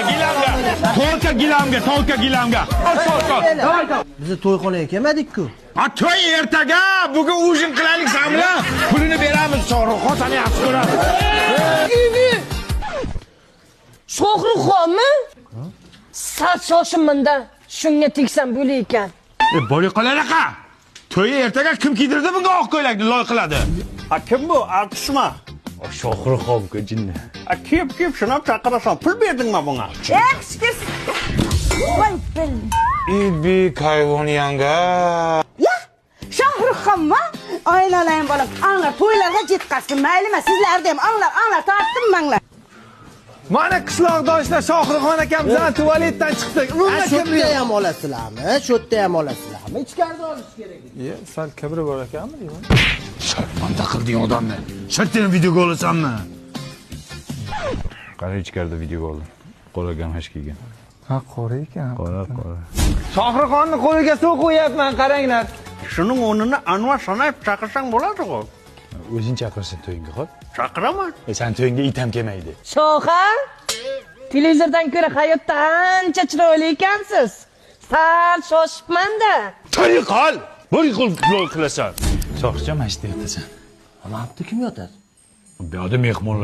Gilamga, gilamga. Только gilamga, только gilamga. Sol, sol. Давай, давай. Bizni to'yxonaga kelmadik-ku. Ha, to'y ertaga, bugun ужин qilaylik san bilan. Pulini beramiz, Shohruxxon seni yaxshi ko'radi. Shohruxxonmi? Sal shoshibmanda, shunga tegsam bo'lar ekan. E, bola qolanaqa. To'yi ertaga, kim kiydirdi bunga oq ko'ylakni, loy qiladi? Ha, kim bu? Artistmi? Shohruxxon jinni. Ha, kiyib kiyib shuni chaqirasan. Pul berdingmi bunga? Eh, shukr. Voy bil. Ibi kayvon yanga. Ya, Shohruxxonmi? Aylanayım bolam. Anglar, to'ylarga жетқазсын. Maylimi, sizlarni ham anglar, anglar, tortdim manglar. Mana qishloqdoshlar, Shohruxxon akam bilan tualetdan chiqdik. Ha, Umuman shu kibri yerda yo'q. ham olasizlarmi? Shu yerda ham olasizlarmi? Ichkarida olish kerak. Ye, sal kibri bor ekanmi deyman. Sharmanda qilding odamni. Shartini videoga olasanmi? Qara, ichkarida videoga oldim. Qora gamash kiygan. Ha, qora ekan. Qora, qora. Shohruxxonni qo'liga suv qo'yapman, qaranglar. Shuning o'rnini Anvar Sanayev chaqirsang bo'ladi-ku. O'zing chaqirsin to'yingga, xo'p? Chaqiraman. E, sen to'yingga it ham kelmaydi. Shoha, televizordan ko'ra hayotda ancha chiroyli ekansiz. Sal shoshibman-da. To'y qol. Bir qo'l loy qilasan. Shohruxjon, mana shu yerda yotasan. Mana bu yerda kim yotadi? Bu yoqda mehmonlar